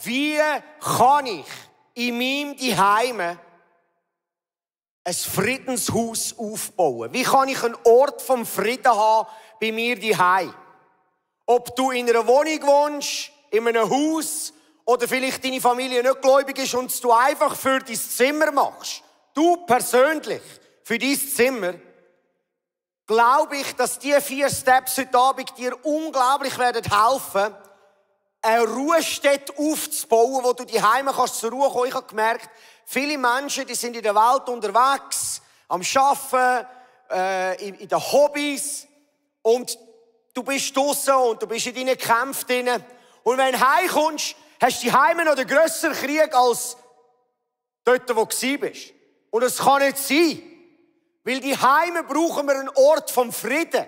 wie kann ich in meinem Zuhause ein Friedenshaus aufbauen? Wie kann ich einen Ort vom Frieden haben bei mir zuhause? Ob du in einer Wohnung wohnst, in einem Haus oder vielleicht deine Familie nicht gläubig ist und du einfach für dein Zimmer machst. Du persönlich für dein Zimmer. Glaube ich, dass diese 4 Steps heute Abend dir unglaublich werden helfen, eine Ruhestätte aufzubauen, wo du daheim kannst zur Ruhe kommen. Ich habe gemerkt, viele Menschen, die sind in der Welt unterwegs, am Arbeiten, in den Hobbys und du bist draussen und du bist in deinen Kämpfen drin. Und wenn du heimkommst, hast du daheim noch den grösseren Krieg als dort, wo du bist. Und das kann nicht sein. Weil daheim brauchen wir einen Ort vom Frieden.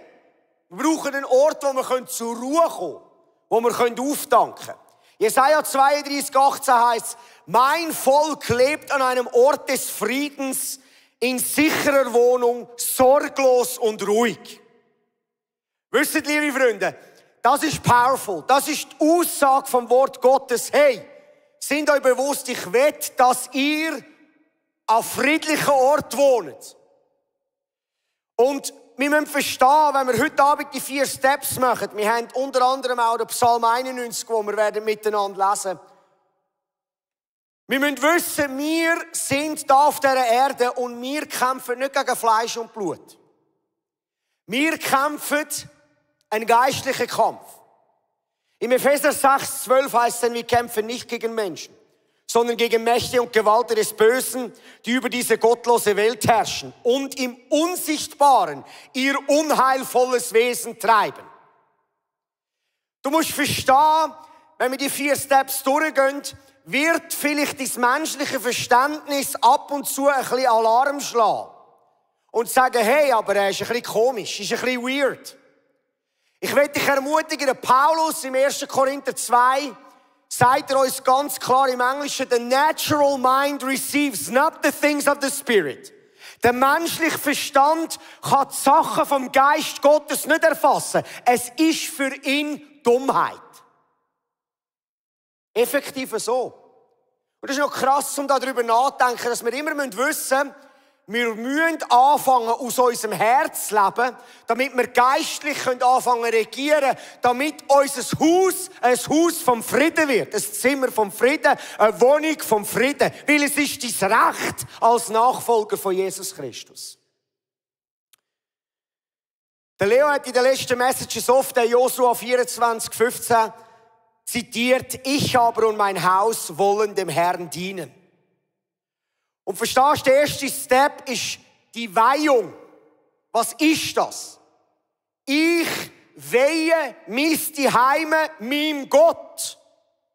Wir brauchen einen Ort, wo wir zur Ruhe kommen können, wo wir auftanken können. Jesaja 32,18 heisst, mein Volk lebt an einem Ort des Friedens, in sicherer Wohnung, sorglos und ruhig. Wisst ihr, liebe Freunde, das ist powerful. Das ist die Aussage vom Wort Gottes. Hey, seid euch bewusst, ich will, dass ihr an friedlichen Ort wohnt. Und wir müssen verstehen, wenn wir heute Abend die 4 Steps machen, wir haben unter anderem auch den Psalm 91, wo wir miteinander lesen. Wir müssen wissen, wir sind da auf dieser Erde und wir kämpfen nicht gegen Fleisch und Blut. Wir kämpfen einen geistlichen Kampf. Im Epheser 6,12 heißt es, denn wir kämpfen nicht gegen Menschen, sondern gegen Mächte und Gewalten des Bösen, die über diese gottlose Welt herrschen und im Unsichtbaren ihr unheilvolles Wesen treiben. Du musst verstehen, wenn wir die 4 Steps durchgehen, wird vielleicht dein menschliche Verständnis ab und zu ein bisschen Alarm schlagen und sagen, hey, aber er ist ein bisschen komisch, ist ein bisschen weird. Ich will dich ermutigen, der Paulus im 1. Korinther 2 sagt er uns ganz klar im Englischen, the natural mind receives not the things of the Spirit. Der menschliche Verstand kann die Sachen vom Geist Gottes nicht erfassen. Es ist für ihn Dummheit. Effektiv so. Und das ist noch krass, um darüber nachzudenken, dass wir immer wissen müssen, wir müssen anfangen, aus unserem Herz zu leben, damit wir geistlich anfangen zu regieren, damit unser Haus ein Haus vom Frieden wird. Ein Zimmer vom Frieden, eine Wohnung vom Frieden. Weil es ist dein Recht als Nachfolger von Jesus Christus. Der Leo hat in den letzten Messages oft den Josua 24,15 zitiert, ich aber und mein Haus wollen dem Herrn dienen. Und verstehst du, der erste Step ist die Weihung. Was ist das? Ich weihe mein Zuhause meinem Gott.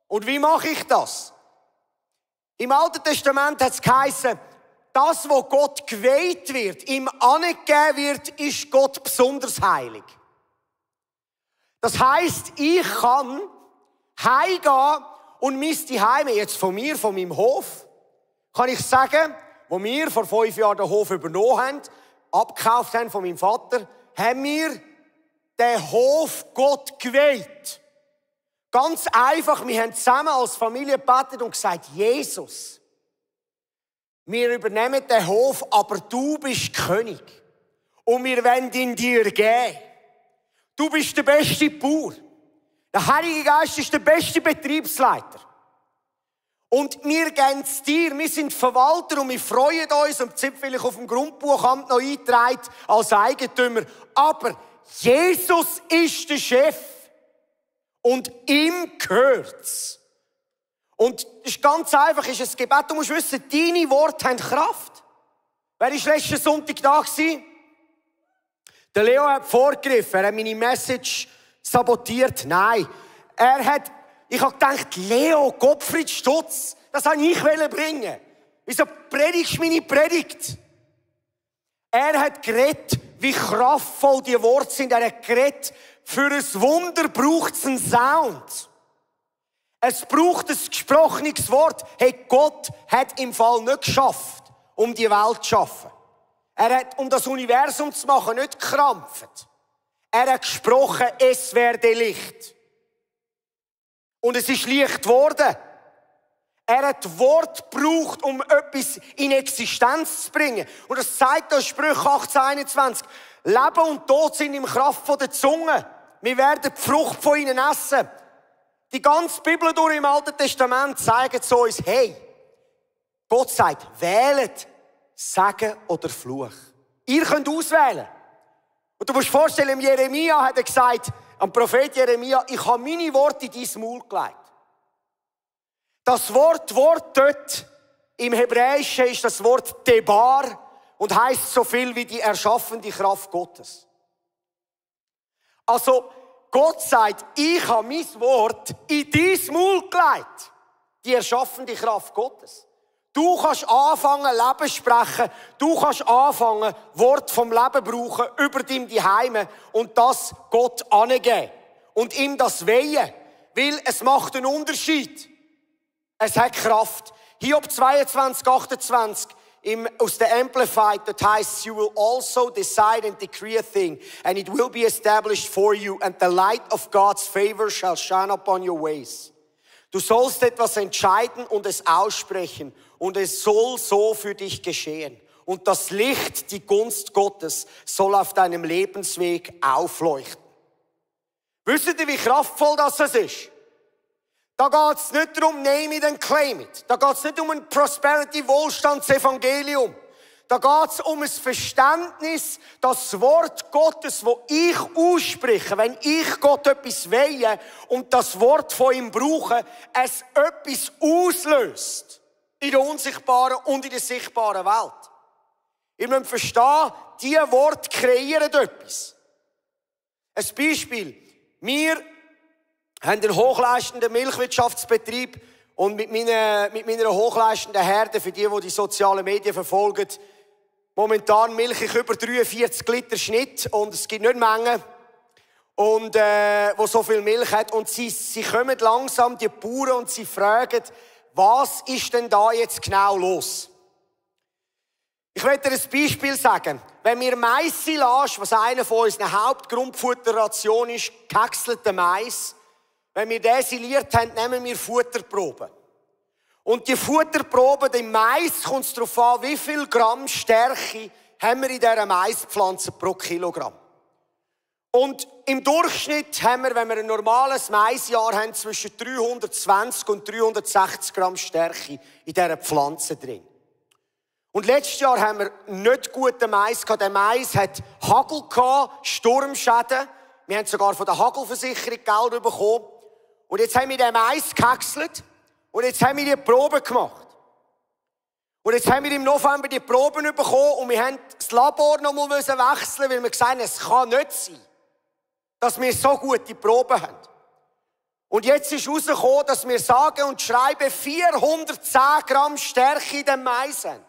Und wie mache ich das? Im Alten Testament hat es geheißen, das, was Gott geweiht wird, ihm angegeben wird, ist Gott besonders heilig. Das heisst, ich kann heimgehen und mein Zuhause, jetzt von mir, von meinem Hof, kann ich sagen, wo wir vor 5 Jahren den Hof übernommen haben, abgekauft haben von meinem Vater, haben wir den Hof Gott geweiht. Ganz einfach, wir haben zusammen als Familie gebetet und gesagt, Jesus, wir übernehmen den Hof, aber du bist König. Und wir wollen ihn dir geben. Du bist der beste Bauer. Der Heilige Geist ist der beste Betriebsleiter. Und wir geben es dir, wir sind Verwalter und wir freuen uns und sind vielleicht auf dem Grundbuchamt noch eingetragen als Eigentümer. Aber Jesus ist der Chef und ihm gehört's. Und das ist ganz einfach, ist ein Gebet. Du musst wissen, deine Worte haben Kraft. Wer war letzten Sonntag da gewesen? Der Leo hat vorgegriffen, er hat meine Message sabotiert. Nein, ich habe gedacht, Leo, Gottfried Stutz, das wollte ich bringen. Wieso predigst du meine Predigt? Er hat geredet, wie kraftvoll die Worte sind. Er hat geredet, für ein Wunder braucht es einen Sound. Es braucht ein gesprochenes Wort. Hey, Gott hat im Fall nicht geschafft, um die Welt zu schaffen. Er hat, um das Universum zu machen, nicht gekrampft. Er hat gesprochen, es werde Licht. Und es ist Licht geworden. Er hat Wort gebraucht, um etwas in Existenz zu bringen. Und das zeigt uns Sprüche 18:21. Leben und Tod sind im Kraft von der Zunge. Wir werden die Frucht von ihnen essen. Die ganze Bibel durch im Alten Testament zeigt es uns, hey, Gott sagt, wählet Segen oder Fluch. Ihr könnt auswählen. Und du musst dir vorstellen, im Jeremia hat er gesagt, am Prophet Jeremia, ich habe meine Worte in dein Maul gelegt. Das Wort dort im Hebräischen ist das Wort Debar und heisst so viel wie die erschaffende Kraft Gottes. Also, Gott sagt, ich habe mein Wort in dein Maul gelegt. Die erschaffende Kraft Gottes. Du kannst anfangen, Leben sprechen. Du kannst anfangen, Wort vom Leben brauchen über dein Zuhause und das Gott angeben. Und ihm das weihen. Weil es macht einen Unterschied. Es hat Kraft. Hiob 22:28 aus der Amplified, das heisst, you will also decide and decree a thing, and it will be established for you, and the light of God's favor shall shine upon your ways. Du sollst etwas entscheiden und es aussprechen, und es soll so für dich geschehen. Und das Licht, die Gunst Gottes, soll auf deinem Lebensweg aufleuchten. Wisst ihr, wie kraftvoll das ist? Da geht es nicht darum, name it and claim it. Da geht es nicht um ein Prosperity-Wohlstandsevangelium. Da geht es um ein Verständnis, das Wort Gottes, das ich ausspreche, wenn ich Gott etwas weihe und das Wort von ihm brauche, es etwas auslöst. In der unsichtbaren und in der sichtbaren Welt. Ihr müsst verstehen, diese Worte kreieren etwas. Ein Beispiel. Wir haben einen hochleistenden Milchwirtschaftsbetrieb und mit meiner hochleistenden Herde, für die sozialen Medien verfolgen, momentan milche ich über 43 Liter Schnitt und es gibt nicht Mengen, und, wo so viel Milch hat. Und sie kommen langsam, die Bauern, und sie fragen, was ist denn da jetzt genau los? Ich werde dir ein Beispiel sagen. Wenn wir Mais-Silage, was einer von unseren Hauptgrundfutterrationen ist, gehäckselten Mais, wenn wir den siliert haben, nehmen wir Futterproben. Und die Futterproben, im Mais, kommt es darauf an, wie viel Gramm Stärke haben wir in dieser Maispflanze pro Kilogramm. Und im Durchschnitt haben wir, wenn wir ein normales Maisjahr haben, zwischen 320 und 360 Gramm Stärke in dieser Pflanze drin. Und letztes Jahr haben wir nicht guten Mais gehabt. Der Mais hat Hagel gehabt, Sturmschäden. Wir haben sogar von der Hagelversicherung Geld bekommen. Und jetzt haben wir den Mais gehäckselt. Und jetzt haben wir die Proben gemacht. Und jetzt haben wir im November die Proben bekommen. Und wir haben das Labor noch mal wechseln, weil wir gesagt haben, es kann nicht sein, dass wir so gute Proben haben. Und jetzt ist herausgekommen, dass wir sagen und schreiben 410 Gramm Stärke in dem Mais haben.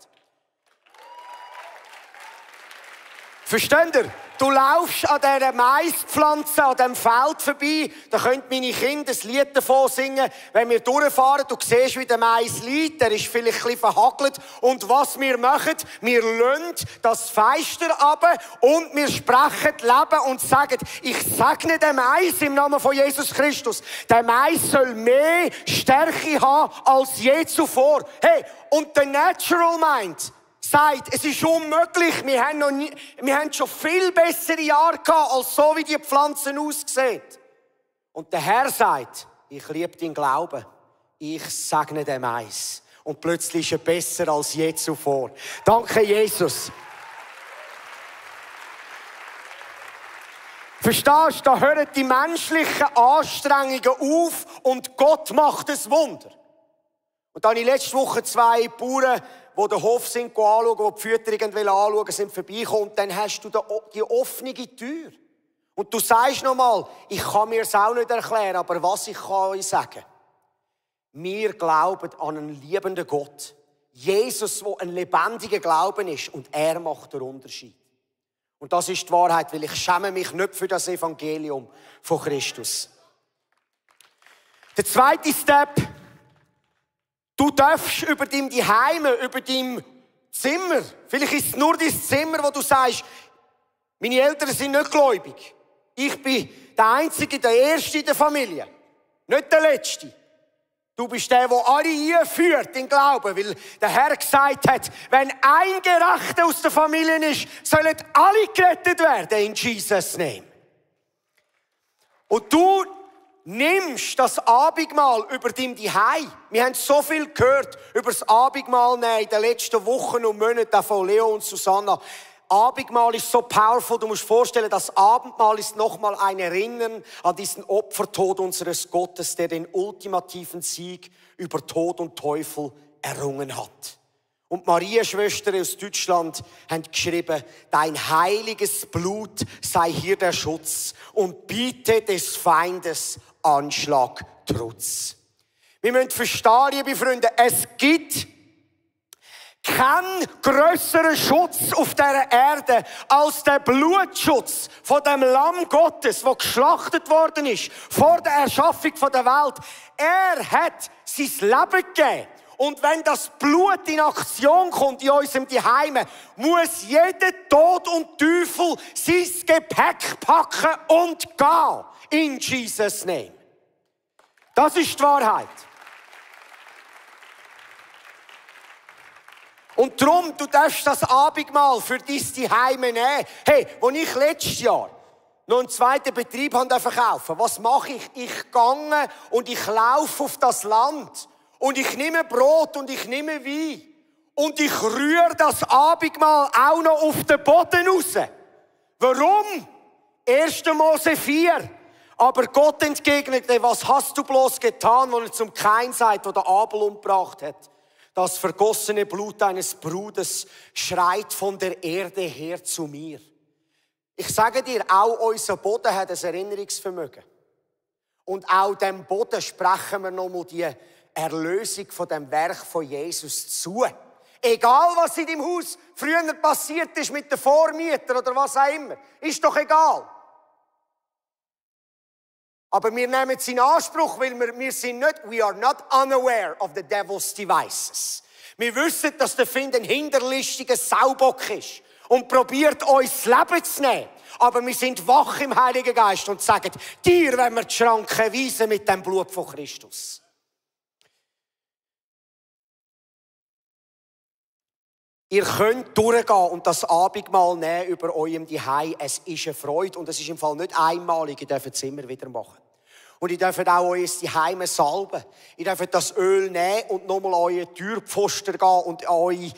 Versteht ihr? Du laufst an dieser Maispflanze, an diesem Feld vorbei, da können meine Kinder ein Lied davon singen. Wenn wir durchfahren, du siehst, wie der Mais liegt, der ist vielleicht ein bisschen verhagelt. Und was wir machen, wir lassen das Feister runter und wir sprechen Leben und sagen, ich segne den Mais im Namen von Jesus Christus. Der Mais soll mehr Stärke haben als je zuvor. Hey, und der Natural Mind sagt, es ist unmöglich, wir haben schon viel bessere Jahre gehabt, als so wie die Pflanzen aussehen. Und der Herr sagt, ich liebe deinen Glauben, ich segne den Mais. Und plötzlich ist er besser als je zuvor. Danke, Jesus. Verstehst du, da hören die menschlichen Anstrengungen auf und Gott macht ein Wunder. Und dann habe ich letzte Woche 2 Bauern, die den Hof sind anschauen, die die Fütterung anschauen, sind vorbeigekommen. Und dann hast du die offene Tür. Und du sagst nochmal, ich kann mir es auch nicht erklären, aber was ich kann euch sagen. Wir glauben an einen liebenden Gott. Jesus, der ein lebendiger Glauben ist. Und er macht den Unterschied. Und das ist die Wahrheit, weil ich schäme mich nicht für das Evangelium von Christus. Der zweite Step. Du darfst über dein Zuhause, über dein Zimmer, vielleicht ist es nur dein Zimmer, wo du sagst, meine Eltern sind nicht gläubig. Ich bin der Einzige, der Erste in der Familie. Nicht der Letzte. Du bist der alle einführt in Glauben, weil der Herr gesagt hat, wenn ein Gerechter aus der Familie ist, sollen alle gerettet werden in Jesus' Name. Und du nimmst das Abendmahl über dein Zuhause. Wir haben so viel gehört über das Abendmahl in den letzten Wochen und Monaten von Leo und Susanna. Abendmahl ist so powerful. Du musst dir vorstellen, das Abendmahl ist nochmal ein Erinnern an diesen Opfertod unseres Gottes, der den ultimativen Sieg über Tod und Teufel errungen hat. Und Maria, Schwestern aus Deutschland, haben geschrieben, dein heiliges Blut sei hier der Schutz und biete des Feindes Anschlag Trutz. Wir müssen verstehen, liebe Freunde, es gibt keinen grösseren Schutz auf dieser Erde als der Blutschutz von dem Lamm Gottes, das geschlachtet worden ist vor der Erschaffung der Welt. Er hat sein Leben gegeben. Und wenn das Blut in Aktion kommt in unserem Zuhause, muss jeder Tod und Teufel sein Gepäck packen und gehen. In Jesus' Name. Das ist die Wahrheit. Und darum, du darfst das Abendmahl für dein Zuhause nehmen. Hey, als ich letztes Jahr noch einen zweiten Betrieb verkaufen, was mache ich? Ich gehe und ich laufe auf das Land. Und ich nehme Brot und ich nehme Wein. Und ich rühre das Abendmahl auch noch auf den Boden raus. Warum? 1. Mose 4. Aber Gott entgegnete, was hast du bloß getan, als er zum Kain sagt, der Abel umgebracht hat? Das vergossene Blut deines Bruders schreit von der Erde her zu mir. Ich sage dir, auch unser Boden hat ein Erinnerungsvermögen. Und auch dem Boden sprechen wir nochmal die Erlösung von dem Werk von Jesus zu. Egal, was in deinem Haus früher passiert ist mit den Vormietern oder was auch immer, ist doch egal. Aber wir nehmen es in Anspruch, weil we are not unaware of the devil's devices. Wir wissen, dass der Find ein hinterlistiger Saubock ist und probiert, uns das Leben zu nehmen. Aber wir sind wach im Heiligen Geist und sagen, dir wollen wir die Schranken weisen mit dem Blut von Christus. Ihr könnt durchgehen und das Abendmahl nehmen über eurem Zuhause. Es ist eine Freude und es ist im Fall nicht einmalig. Ihr dürft es immer wieder machen. Und ihr dürft auch euer Zuhause salben. Ihr dürft das Öl nehmen und nochmal an eure Türpfosten gehen und an eure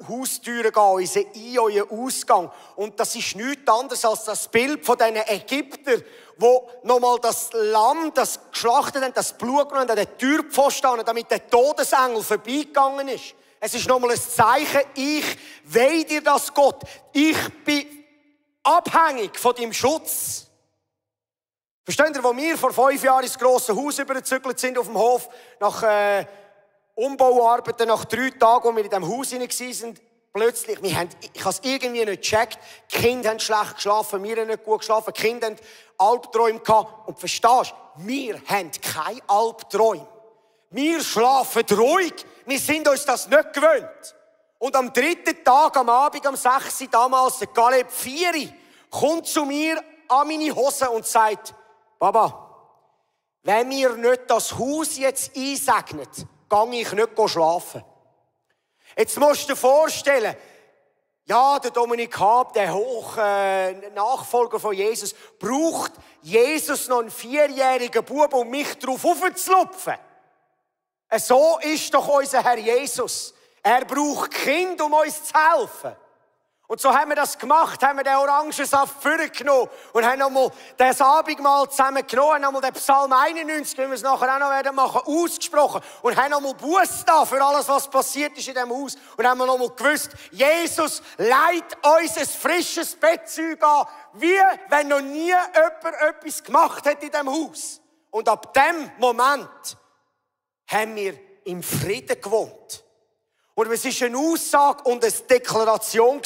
Haustüren gehen, unseren euren Ausgang. Und das ist nichts anderes als das Bild von diesen Ägyptern, wo nochmal das Lamm, das geschlachtet haben, das Blut genommen haben, an den Türpfosten, damit der Todesengel vorbeigegangen ist. Es ist nochmal ein Zeichen, ich weihe dir das, Gott. Ich bin abhängig von deinem Schutz. Versteht ihr, wo wir vor 5 Jahren ins grosse Haus übergezügelt sind auf dem Hof, nach Umbauarbeiten, nach 3 Tagen, wo wir in diesem Haus hinein waren, plötzlich, ich habe es irgendwie nicht gecheckt, die Kinder haben schlecht geschlafen, wir haben nicht gut geschlafen, die Kinder haben Albträume gehabt. Und verstehst du, wir haben keine Albträume. Wir schlafen ruhig. Wir sind uns das nicht gewöhnt. Und am 3. Tag, am Abend, am 6. damals, der Caleb 4, kommt zu mir an meine Hose und sagt, Baba, wenn mir nicht das Haus jetzt einsegnet, gehe ich nicht schlafen. Jetzt musst du dir vorstellen, ja, der Dominik Haab, der Nachfolger von Jesus, braucht Jesus noch einen 4-jährigen Bub, um mich drauf aufzulupfen. So ist doch unser Herr Jesus. Er braucht Kinder, um uns zu helfen. Und so haben wir das gemacht, haben wir den Orangensaft vorgenommen und haben nochmal das Abendmahl zusammen genommen, haben nochmal den Psalm 91, wenn wir es nachher auch noch werden machen, ausgesprochen und haben nochmal Buße da für alles, was passiert ist in diesem Haus und haben nochmal gewusst, Jesus leiht uns ein frisches Bettzeug an, wie wenn noch nie jemand etwas gemacht hat in diesem Haus. Und ab dem Moment haben wir im Frieden gewohnt. Und es war eine Aussage und eine Deklaration,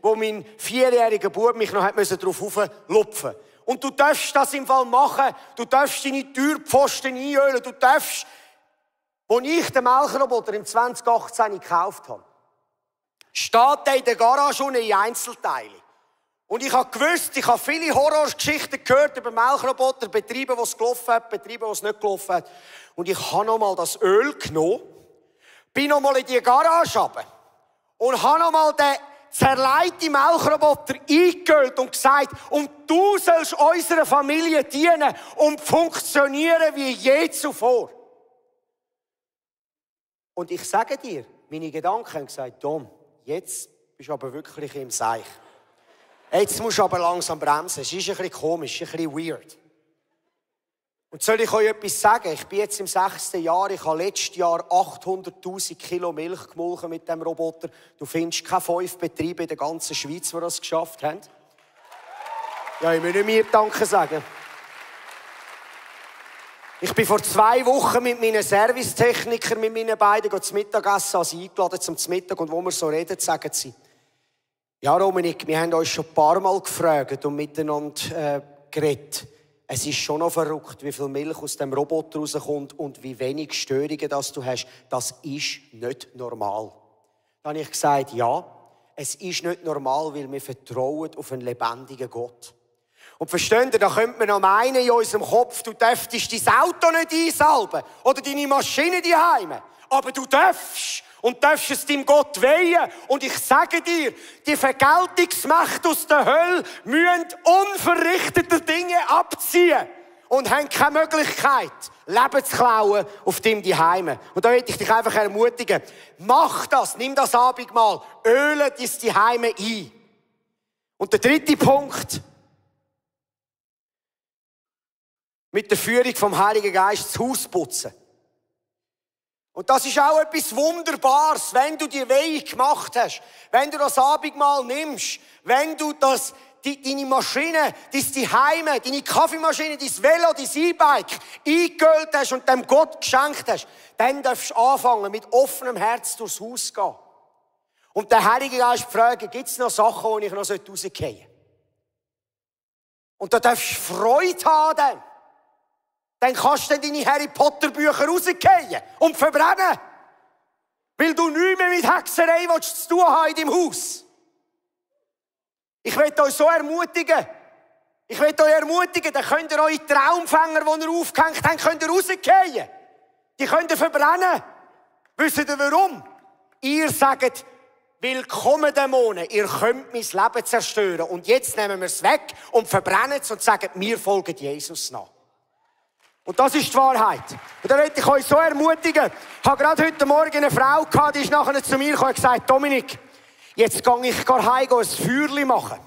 wo mein 4-jähriger Bub mich noch darauf auflupfen musste. Und du darfst das im Fall machen. Du darfst deine Türpfosten einölen. Du darfst, als ich den Melkroboter im 2018 gekauft habe, steht der in der Garage unten in Einzelteilen. Und ich habe gewusst, ich habe viele Horrorgeschichten gehört über Milchroboter, Betriebe, die es gelaufen hat, Betriebe, die es nicht gelaufen hat. Und ich habe nochmal das Öl genommen, bin nochmal in die Garage runter und habe nochmal den zerleiten Milchroboter eingeölt und gesagt, und du sollst unserer Familie dienen und funktionieren wie je zuvor. Und ich sage dir, meine Gedanken haben gesagt, Tom, jetzt bist du aber wirklich im Seich. Jetzt musst du aber langsam bremsen. Es ist ein bisschen komisch, ein bisschen weird. Und soll ich euch etwas sagen? Ich bin jetzt im 6. Jahr. Ich habe letztes Jahr 800'000 Kilo Milch gemolken mit diesem Roboter. Du findest keine 5 Betriebe in der ganzen Schweiz, die das geschafft haben. Ja, ich will nicht mir Danke sagen. Ich bin vor 2 Wochen mit meinen Servicetechnikern, mit meinen beiden zum Mittagessen, also eingeladen zum Mittag. Und wo wir so reden, sagen sie, ja, Dominik, wir haben uns schon ein paar Mal gefragt und miteinander geredet. Es ist schon noch verrückt, wie viel Milch aus dem Roboter rauskommt und wie wenig Störungen das du hast. Das ist nicht normal. Dann habe ich gesagt, ja, es ist nicht normal, weil wir vertrauen auf einen lebendigen Gott. Und versteht ihr, da könnte man noch meinen in unserem Kopf, du dürftest dein Auto nicht einsalben oder deine Maschine daheim. Aber du darfst. Und darfst es deinem Gott weihen. Und ich sage dir, die Vergeltungsmächte aus der Hölle müssen unverrichtete Dinge abziehen. Und haben keine Möglichkeit, Leben zu klauen auf deinem Zuhause. Und da möchte ich dich einfach ermutigen. Mach das, nimm das Abendmahl, öle dein Zuhause ein. Und der 3. Punkt. Mit der Führung vom Heiligen Geist das Haus putzen. Und das ist auch etwas Wunderbares, wenn du die Weihe gemacht hast, wenn du das Abendmahl nimmst, wenn du deine Maschine, dein Zuhause, deine Kaffeemaschine, dein Velo, dein E-Bike eingeölt hast und dem Gott geschenkt hast, dann darfst du anfangen, mit offenem Herz durchs Haus gehen. Und der Heilige Geist fragen, gibt es noch Sachen, die ich noch rausgehen sollte? Und da darfst du Freude haben. Dann kannst du deine Harry Potter Bücher rausgehen und verbrennen. Weil du nichts mehr mit Hexerei zu tun hast in deinem Haus. Ich will euch so ermutigen. Dann könnt ihr eure Traumfänger, die ihr aufgehängt habt, könnt ihr rausgehen. Die könnt ihr verbrennen. Wisst ihr warum? Ihr sagt, willkommen Dämonen, ihr könnt mein Leben zerstören. Und jetzt nehmen wir es weg und verbrennen es und sagen, wir folgen Jesus nach. Und das ist die Wahrheit. Und da möchte ich euch so ermutigen. Ich habe gerade heute Morgen eine Frau gehabt, die ist nachher zu mir gekommen und gesagt, Dominik, jetzt gehe ich heim ein Feuerchen machen.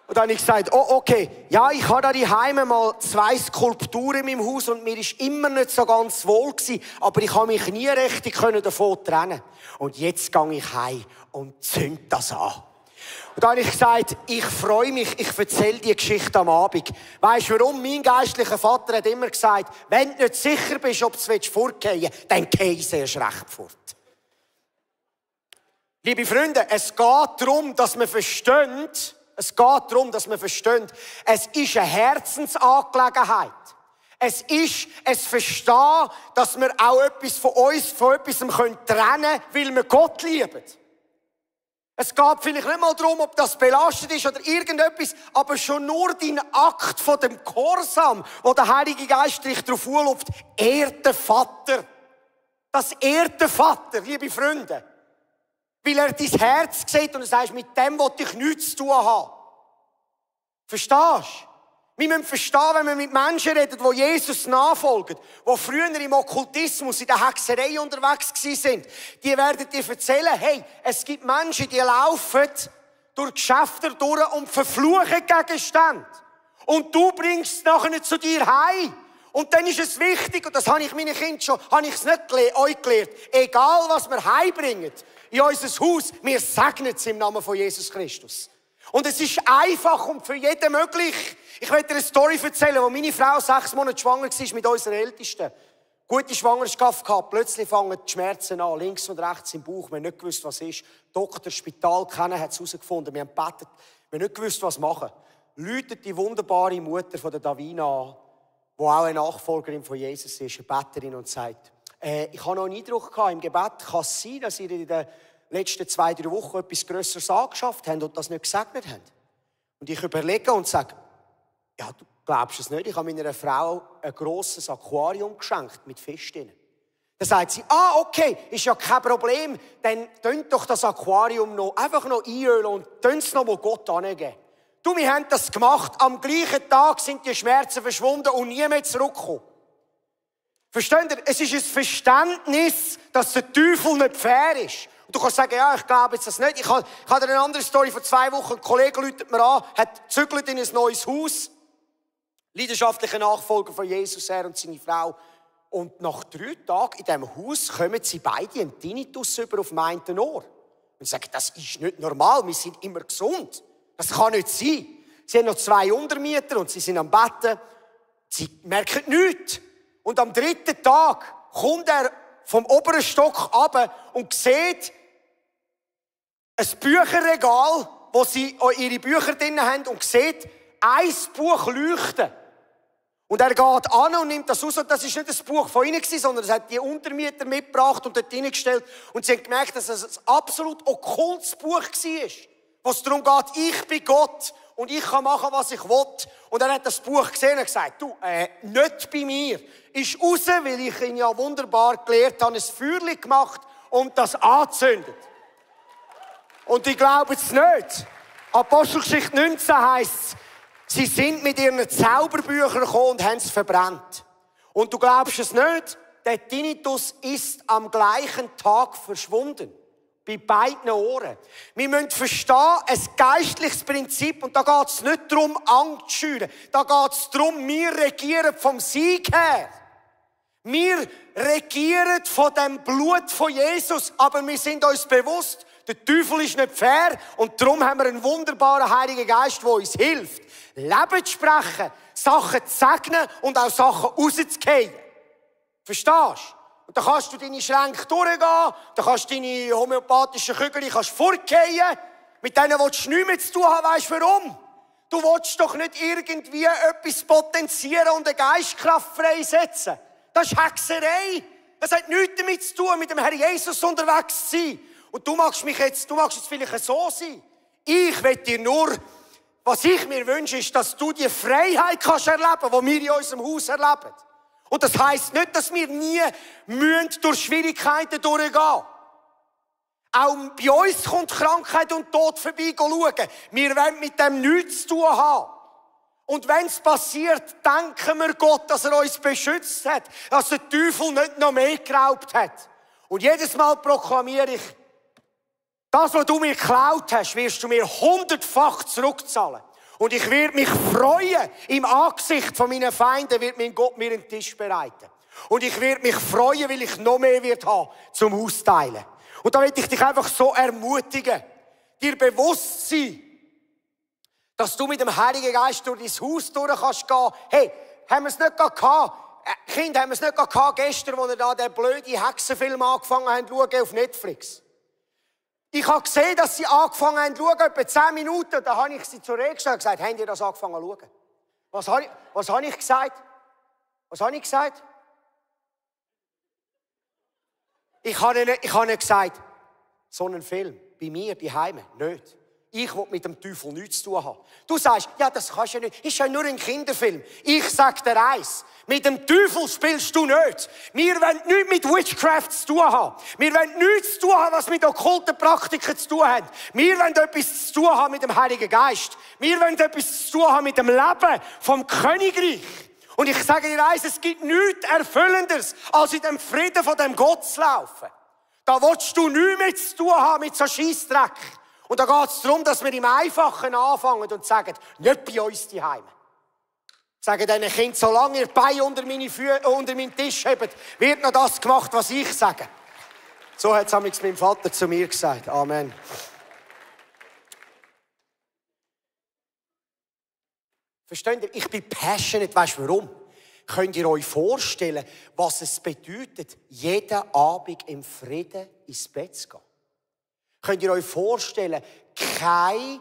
Und dann habe ich gesagt, oh, okay, ja, ich habe da daheim mal 2 Skulpturen in meinem Haus und mir ist immer nicht so ganz wohl gewesen, aber ich habe mich nie richtig davon trennen. Und jetzt gehe ich heim und zünde das an. Und dann habe ich gesagt, ich freue mich, ich erzähle die Geschichte am Abend. Weisst du warum? Mein geistlicher Vater hat immer gesagt, wenn du nicht sicher bist, ob du fortgehen willst, dann geh erst recht fort. Liebe Freunde, es geht darum, dass man versteht, es ist eine Herzensangelegenheit. Es ist ein Verstehen, dass wir auch etwas von uns, von etwas trennen können, weil wir Gott lieben. Es geht vielleicht nicht mal darum, ob das belastet ist oder irgendetwas, aber schon nur dein Akt von dem Gehorsam, wo der Heilige Geist dich darauf ruft, ehrt den Vater. Das ehrt den Vater, liebe Freunde. Weil er dein Herz sieht und er sagt, mit dem will ich nichts zu tun haben. Verstehst du? Wir müssen verstehen, wenn wir mit Menschen reden, die Jesus nachfolgen, die früher im Okkultismus, in der Hexerei unterwegs sind, die werden dir erzählen, hey, es gibt Menschen, die laufen durch Geschäfte durch und verfluchen Gegenstände. Und du bringst es nachher zu dir heim. Und dann ist es wichtig, und das habe ich meinen Kindern schon, habe ich es nicht euch gelehrt, egal was wir heimbringen in unser Haus, wir segnen es im Namen von Jesus Christus. Und es ist einfach und für jeden möglich. Ich werde dir eine Story erzählen, wo meine Frau 6 Monate schwanger war mit unserer Ältesten. Gute Schwangerschaft gehabt, plötzlich fangen die Schmerzen an, links und rechts im Bauch. Wir haben nicht gewusst, was ist. Doktor, Spital kennen, hat es herausgefunden. Wir haben gebetet, wir haben nicht gewusst, was machen. Läutet die wunderbare Mutter von der Davina an, die auch eine Nachfolgerin von Jesus ist, eine Beterin, und sagt, ich habe noch einen Eindruck gehabt im Gebet, kann es sein, dass ihr in den letzten 2-3 Wochen etwas Grösseres angeschafft habt und das nicht gesegnet habt? Und ich überlege und sage, ja, du glaubst es nicht, ich habe meiner Frau ein grosses Aquarium geschenkt mit Fisch drin. Dann sagt sie, okay, ist ja kein Problem, dann tönt doch das Aquarium noch, einfach noch einölen und tönt es noch mal Gott angeben. Du, wir haben das gemacht, am gleichen Tag sind die Schmerzen verschwunden und nie mehr zurückgekommen. Versteht ihr? Es ist ein Verständnis, dass der Teufel nicht fair ist. Und du kannst sagen, ja, ich glaube jetzt das nicht. Ich habe dir eine andere Story vor 2 Wochen. Ein Kollege ruft mir an, hat gezügelt in ein neues Haus. Leidenschaftlicher Nachfolger von Jesus, er und seine Frau. Und nach 3 Tagen in diesem Haus kommen sie beide einen Tinnitus über auf dem einen Ohr. Und sagen, das ist nicht normal, wir sind immer gesund. Das kann nicht sein. Sie haben noch 2 Untermieter und sie sind am Betten. Sie merken nichts. Und am 3. Tag kommt er vom oberen Stock runter und sieht ein Bücherregal, wo sie ihre Bücher drin haben, und sieht ein Buch leuchten. Und er geht an und nimmt das raus. Und das ist nicht ein Buch von ihnen gewesen, sondern es hat die Untermieter mitgebracht und dort hineingestellt. Und sie haben gemerkt, dass es ein absolut okkultes Buch war, wo es darum geht, ich bin Gott und ich kann machen, was ich will. Und er hat das Buch gesehen und gesagt, du, nicht bei mir. Ist raus, weil ich ihn ja wunderbar gelehrt habe, ein Feuerchen gemacht und das anzündet. Und ich glaube es nicht. Apostelgeschichte 19 heisst es, sie sind mit ihren Zauberbüchern gekommen und haben es verbrannt. Und du glaubst es nicht, der Tinnitus ist am gleichen Tag verschwunden. Bei beiden Ohren. Wir müssen verstehen, ein geistliches Prinzip, und da geht es nicht darum, Angst zu schüren. Da geht es darum, wir regieren vom Sieg her. Wir regieren von dem Blut von Jesus, aber wir sind uns bewusst, der Teufel ist nicht fair und darum haben wir einen wunderbaren Heiligen Geist, der uns hilft, Leben zu sprechen, Sachen zu segnen und auch Sachen rauszugehen. Verstehst du? Und dann kannst du deine Schränke durchgehen, dann kannst du deine homöopathischen Kügel fortgehen. Mit denen willst du nichts mehr zu tun haben, weisst du warum? Du willst doch nicht irgendwie etwas potenzieren und eine Geistkraft freisetzen. Das ist Hexerei. Das hat nichts damit zu tun, mit dem Herrn Jesus unterwegs zu sein. Und du magst jetzt vielleicht so sein. Ich will dir nur, was ich mir wünsche, ist, dass du die Freiheit kannst erleben, die wir in unserem Haus erleben. Und das heisst nicht, dass wir nie durch Schwierigkeiten durchgehen. Auch bei uns kommt Krankheit und Tod vorbei schauen. Wir wollen mit dem nichts zu tun haben. Und wenn es passiert, danken wir Gott, dass er uns beschützt hat, dass der Teufel nicht noch mehr geraubt hat. Und jedes Mal proklamiere ich, das, was du mir geklaut hast, wirst du mir 100-fach zurückzahlen. Und ich werde mich freuen, im Angesicht von meinen Feinden wird mein Gott mir einen Tisch bereiten. Und ich werde mich freuen, weil ich noch mehr wird haben zum Austeilen. Und da will ich dich einfach so ermutigen, dir bewusst sein, dass du mit dem Heiligen Geist durch dein Haus durch kannst gehen. Hey, haben wir es nicht gehabt? Kinder, haben wir es nicht gehabt gestern, als wir da den blöden Hexenfilm angefangen haben zu schauen auf Netflix? Ich habe gesehen, dass sie angefangen haben zu schauen, etwa 10 Minuten. Da habe ich sie zur Rede gestellt und gesagt, habt ihr das angefangen zu schauen? Was habe ich gesagt? Was habe ich gesagt? Ich habe nicht gesagt, so einen Film, bei mir, daheim, nicht. Ich will mit dem Teufel nichts zu tun haben. Du sagst, ja, das kannst du nicht. Ist ja nur ein Kinderfilm. Ich sage dir eins. Mit dem Teufel spielst du nicht. Wir wollen nichts mit Witchcraft zu tun haben. Wir wollen nichts zu tun haben, was mit okkulten Praktiken zu tun hat. Wir wollen etwas zu tun haben mit dem Heiligen Geist. Wir wollen etwas zu tun haben mit dem Leben vom Königreich. Und ich sage dir eins, es gibt nichts Erfüllenderes, als in dem Frieden von dem Gott zu laufen. Da willst du nichts mehr zu tun haben mit so Scheissdreck. Und da geht es darum, dass wir im Einfachen anfangen und sagen, nicht bei uns die Heime. Sagen diesen Kindern, solange ihr Beine unter meinen Tisch habt, wird noch das gemacht, was ich sage. So hat es mein Vater zu mir gesagt. Amen. Versteht ihr? Ich bin passionate. Weißt du warum? Könnt ihr euch vorstellen, was es bedeutet, jeden Abend im Frieden ins Bett zu gehen? Könnt ihr euch vorstellen, keine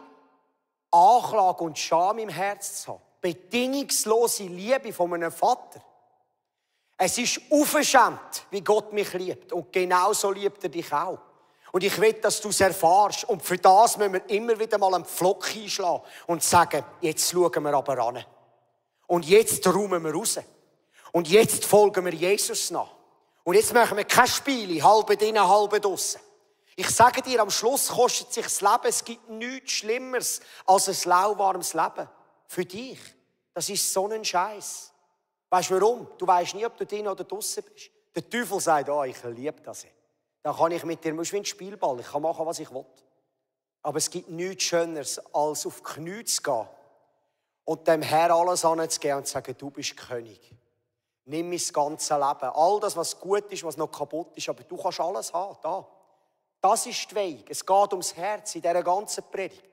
Anklage und Scham im Herzen zu haben? Bedingungslose Liebe von einem Vater. Es ist unverschämt, wie Gott mich liebt. Und genauso liebt er dich auch. Und ich will, dass du es erfährst. Und für das müssen wir immer wieder mal einen Pflock einschlagen und sagen, jetzt schauen wir aber ran. Und jetzt räumen wir raus. Und jetzt folgen wir Jesus nach. Und jetzt machen wir kein Spiel, halbe drinnen, halbe draussen. Ich sage dir, am Schluss kostet sich das Leben. Es gibt nichts Schlimmeres als ein lauwarmes Leben. Für dich. Das ist so ein Scheiß. Weißt du warum? Du weißt nie, ob du drinnen oder draussen bist. Der Teufel sagt, oh, ich liebe das. Da kann ich mit dir, du bist wie ein Spielball, ich kann machen, was ich will. Aber es gibt nichts Schöneres, als auf die Knie zu gehen und dem Herrn alles anzugeben und zu sagen, du bist König. Nimm mein ganzes Leben. All das, was gut ist, was noch kaputt ist, aber du kannst alles haben, da. Das ist der Weg. Es geht ums Herz in dieser ganzen Predigt.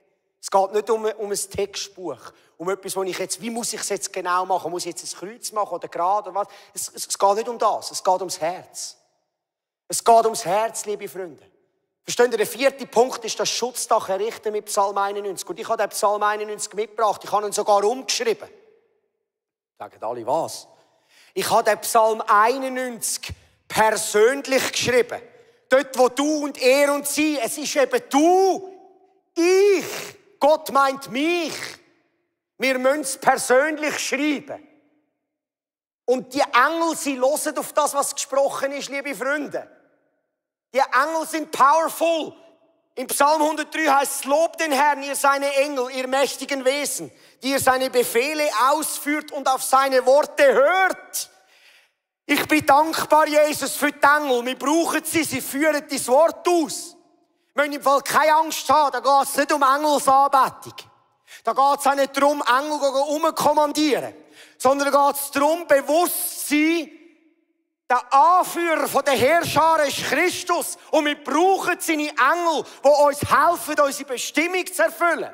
Es geht nicht um ein Textbuch, um etwas, wo ich jetzt, wie muss ich es jetzt genau machen? Muss ich jetzt ein Kreuz machen oder gerade oder was? Es geht nicht um das, es geht ums Herz. Es geht ums Herz, liebe Freunde. Versteht ihr, der 4. Punkt ist das Schutzdach errichten mit Psalm 91. Und ich habe den Psalm 91 mitgebracht, ich habe ihn sogar umgeschrieben. Sagen alle was? Ich habe den Psalm 91 persönlich geschrieben. Dort, wo du und er und sie, es ist eben du, ich. Gott meint mich. Wir müssen es persönlich schreiben. Und die Engel, sie hören auf das, was gesprochen ist, liebe Freunde. Die Engel sind powerful. Im Psalm 103 heißt es, lobt den Herrn, ihr seine Engel, ihr mächtigen Wesen, die ihr seine Befehle ausführt und auf seine Worte hört. Ich bin dankbar, Jesus, für die Engel. Wir brauchen sie, sie führen das Wort aus. Wir müssen im Fall keine Angst haben, da geht es nicht um Engelsanbetung. Da geht es auch nicht darum, Engel umkommandieren. Sondern da geht es darum, bewusst zu sein, der Anführer der Herrscher ist Christus. Und wir brauchen seine Engel, die uns helfen, unsere Bestimmung zu erfüllen.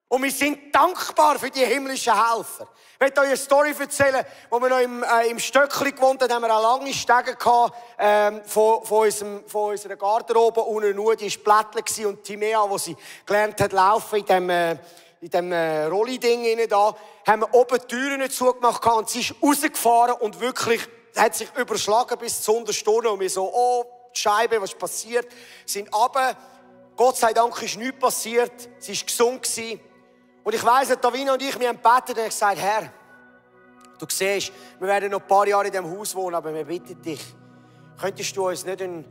Und wir sind dankbar für die himmlischen Helfer. Ich möchte euch eine Story erzählen, wo wir noch im Stöckli gewohnt haben, haben wir eine lange Stege gehabt, von unserer Garderobe unten nur, die war Blättchen und Timea, wo sie gelernt hat laufen in dem Rolli-Ding da, haben wir oben die Türen nicht zugemacht und sie ist rausgefahren und wirklich hat sich überschlagen bis zur Unterstunde und wir so, oh, die Scheibe, was ist passiert? Sind runter. Gott sei Dank ist nichts passiert. Sie war gesund. Und ich weiss, Davina und ich, wir haben gebetet und ich gesagt, Herr, du siehst, wir werden noch ein paar Jahre in diesem Haus wohnen, aber wir bitten dich, könntest du uns nicht einen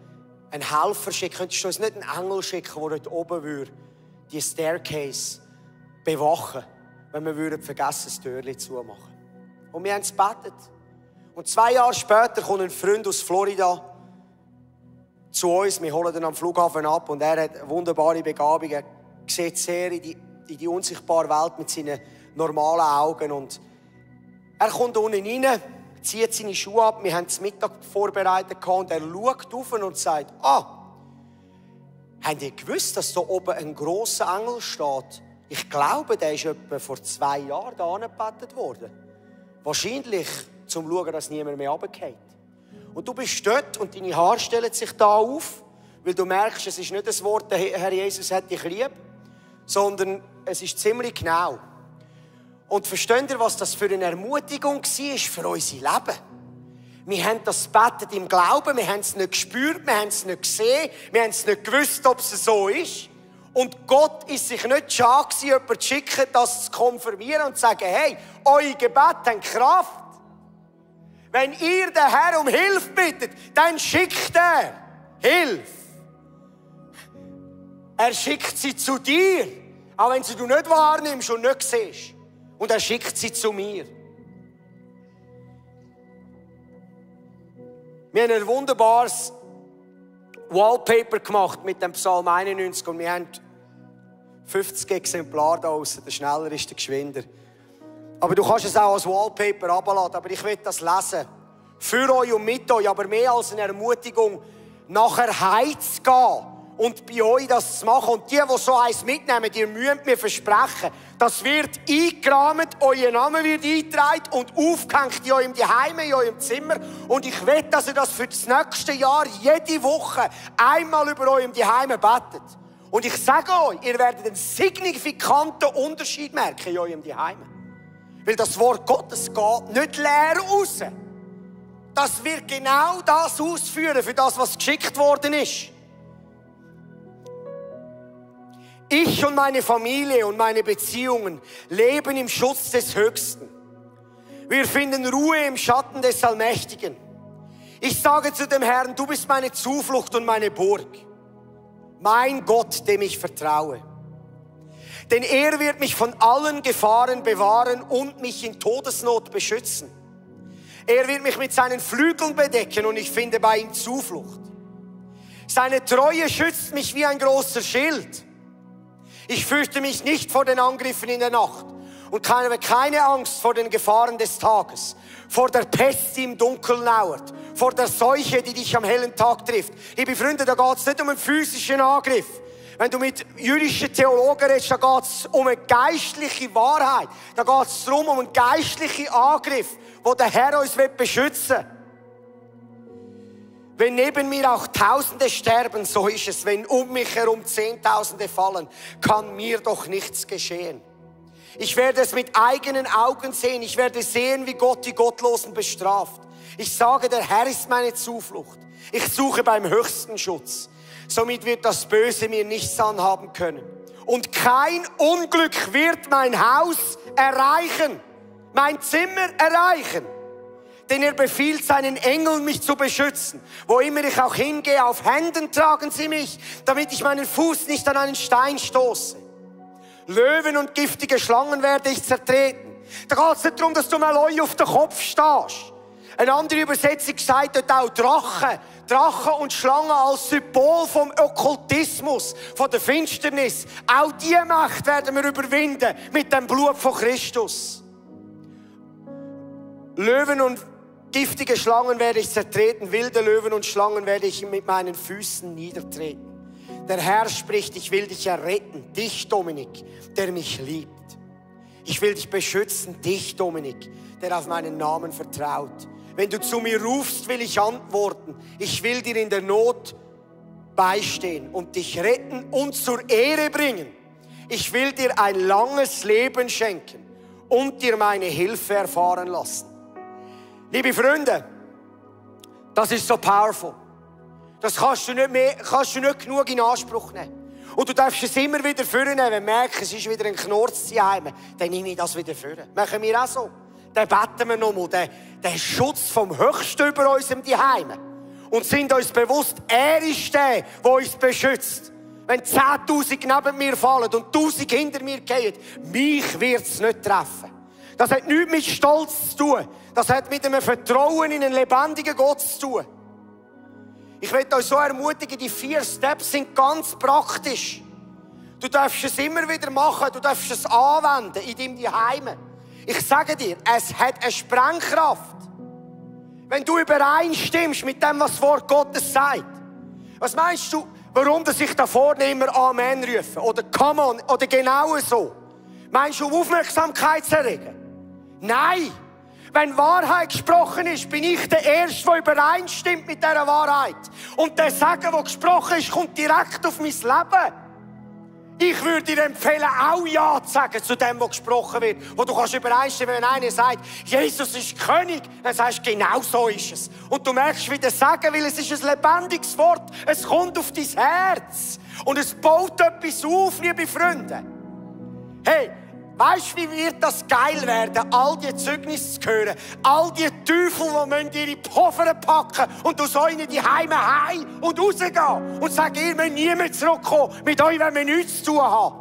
Helfer schicken, könntest du uns nicht einen Engel schicken, der dort oben würde, die Staircase bewachen, wenn wir vergessen, das Türchen zumachen. Und wir haben es gebetet. Und 2 Jahre später kommt ein Freund aus Florida zu uns. Wir holen ihn am Flughafen ab und er hat wunderbare Begabungen. Er sieht sehr in die unsichtbare Welt mit seinen normalen Augen. Und er kommt unten rein, zieht seine Schuhe ab. Wir haben das Mittag vorbereitet und er schaut auf und sagt, habt ihr gewusst, dass da oben ein grosser Engel steht? Ich glaube, der ist etwa vor 2 Jahren da angebetet worden. Wahrscheinlich zum Schauen, dass niemand mehr runterfällt. Und du bist dort und deine Haare stellen sich da auf, weil du merkst, es ist nicht das Wort, der Herr Jesus hat dich lieb, sondern es ist ziemlich genau. Und versteht ihr, was das für eine Ermutigung war für unser Leben? Wir haben das gebetet im Glauben, wir haben es nicht gespürt, wir haben es nicht gesehen, wir haben es nicht gewusst, ob es so ist. Und Gott ist sich nicht schade gewesen, jemanden zu schicken, das zu konfirmieren und zu sagen, hey, eure Gebete haben Kraft. Wenn ihr den Herrn um Hilfe bittet, dann schickt er Hilfe. Er schickt sie zu dir, auch wenn sie du nicht wahrnimmst und nicht siehst. Und er schickt sie zu mir. Wir haben ein wunderbares Wallpaper gemacht mit dem Psalm 91 und wir haben 50 Exemplare da draussen. Der schneller ist der geschwinder. Aber du kannst es auch als Wallpaper runterladen. Aber ich will das lesen. Für euch und mit euch. Aber mehr als eine Ermutigung, nachher heimzugehen und bei euch das zu machen. Und die so eins mitnehmen, die müsst mir versprechen, das wird eingerahmt, euer Name wird eingetragen und aufgehängt in eurem Zuhause, in eurem Zimmer. Und ich will, dass ihr das für das nächste Jahr jede Woche einmal über eurem Zuhause betet. Und ich sage euch, ihr werdet einen signifikanten Unterschied merken in eurem Zuhause. Weil das Wort Gottes geht nicht leer raus. Das wird genau das ausführen, für das, was geschickt worden ist. Ich und meine Familie und meine Beziehungen leben im Schutz des Höchsten. Wir finden Ruhe im Schatten des Allmächtigen. Ich sage zu dem Herrn, du bist meine Zuflucht und meine Burg. Mein Gott, dem ich vertraue. Denn er wird mich von allen Gefahren bewahren und mich in Todesnot beschützen. Er wird mich mit seinen Flügeln bedecken und ich finde bei ihm Zuflucht. Seine Treue schützt mich wie ein großer Schild. Ich fürchte mich nicht vor den Angriffen in der Nacht und habe keine Angst vor den Gefahren des Tages, vor der Pest, die im Dunkeln lauert, vor der Seuche, die dich am hellen Tag trifft. Liebe Freunde, da geht es nicht um einen physischen Angriff. Wenn du mit jüdischen Theologen redest, da geht es um eine geistliche Wahrheit. Da geht es darum, um einen geistlichen Angriff, wo der Herr uns beschützen will. Wenn neben mir auch Tausende sterben, so ist es. Wenn um mich herum Zehntausende fallen, kann mir doch nichts geschehen. Ich werde es mit eigenen Augen sehen. Ich werde sehen, wie Gott die Gottlosen bestraft. Ich sage, der Herr ist meine Zuflucht. Ich suche beim höchsten Schutz. Somit wird das Böse mir nichts anhaben können. Und kein Unglück wird mein Haus erreichen, mein Zimmer erreichen. Denn er befiehlt seinen Engeln, mich zu beschützen. Wo immer ich auch hingehe, auf Händen tragen sie mich, damit ich meinen Fuß nicht an einen Stein stoße. Löwen und giftige Schlangen werde ich zertreten. Da geht es nicht darum, dass du mal auf den Kopf stehst. Eine andere Übersetzung sagt dort auch Drachen. Drachen und Schlangen als Symbol vom Okkultismus, von der Finsternis. Auch diese Macht werden wir überwinden mit dem Blut von Christus. Löwen und giftige Schlangen werde ich zertreten, wilde Löwen und Schlangen werde ich mit meinen Füßen niedertreten. Der Herr spricht, ich will dich erretten, dich Dominik, der mich liebt. Ich will dich beschützen, dich Dominik, der auf meinen Namen vertraut. Wenn du zu mir rufst, will ich antworten. Ich will dir in der Not beistehen und dich retten und zur Ehre bringen. Ich will dir ein langes Leben schenken und dir meine Hilfe erfahren lassen. Liebe Freunde, das ist so powerful. Das kannst du nicht genug in Anspruch nehmen. Und du darfst es immer wieder vornehmen, wenn du merkst, es ist wieder ein Knurz zu Hause, dann nehme ich das wieder vor. Machen wir auch so. Dann beten wir nochmal, den Schutz vom Höchsten über unserem Zuhause. Und sind uns bewusst, er ist der uns beschützt. Wenn 10.000 neben mir fallen und 1.000 hinter mir gehen, mich wird es nicht treffen. Das hat nichts mit Stolz zu tun. Das hat mit einem Vertrauen in einen lebendigen Gott zu tun. Ich möchte euch so ermutigen, die 4 Steps sind ganz praktisch. Du darfst es immer wieder machen, du darfst es anwenden in deinem Zuhause. Ich sage dir, es hat eine Sprengkraft. Wenn du übereinstimmst mit dem, was das Wort Gottes sagt. Was meinst du, warum ich da vorne immer Amen rufe? Oder Come on, oder genau so? Meinst du, um Aufmerksamkeit zu erregen? Nein! Wenn Wahrheit gesprochen ist, bin ich der Erste, der übereinstimmt mit dieser Wahrheit. Und der Segen, der gesprochen ist, kommt direkt auf mein Leben. Ich würde dir empfehlen, auch Ja zu sagen zu dem, was gesprochen wird. Wo du kannst übereinstimmen, wenn einer sagt, Jesus ist König, dann sagst du, genau so ist es. Und du merkst, wie der Segen will, es ist ein lebendiges Wort. Es kommt auf dein Herz. Und es baut etwas auf, liebe Freunde. Hey, weißt du, wie wird das geil werden, all die Zeugnisse zu hören? All die Teufel, die ihre Poffer packen und du so in die Heime heim und rausgehen und sagen, ihr müsst nie mehr zurückkommen. Mit euch wollen wir nichts zu tun haben.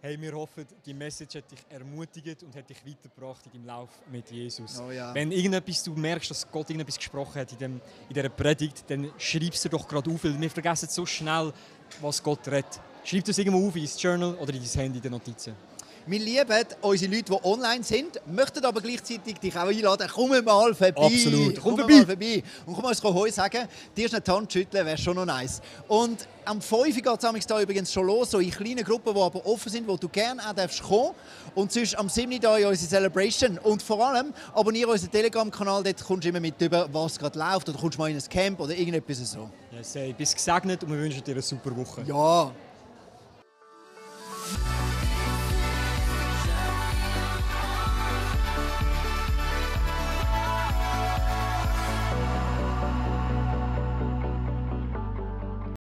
Hey, wir hoffen, die Message hat dich ermutigt und hat dich weitergebracht in deinem Lauf mit Jesus. Oh ja. Wenn du merkst, dass Gott irgendetwas gesprochen hat in dieser Predigt, dann schreib es dir doch gerade auf, weil wir vergessen so schnell, was Gott redet. Schreib das irgendwo auf in dein Journal oder in dein Handy in den Notizen. Wir lieben unsere Leute, die online sind, möchten aber gleichzeitig dich auch einladen, komm mal vorbei. Absolut, komm mal vorbei. Und komm mal Heu sagen, dir ist eine Hand schütteln, wäre schon noch nice. Und am 5 geht es da übrigens schon los, so in kleinen Gruppen, die aber offen sind, wo du gerne auch kommen darfst. Und sonst am 7. da in unsere Celebration. Und vor allem abonniere unseren Telegram-Kanal, dort kommst du immer mit über, was gerade läuft. Oder kommst mal in ein Camp oder irgendetwas so. Yes, hey, bist gesegnet und wir wünschen dir eine super Woche. Ja.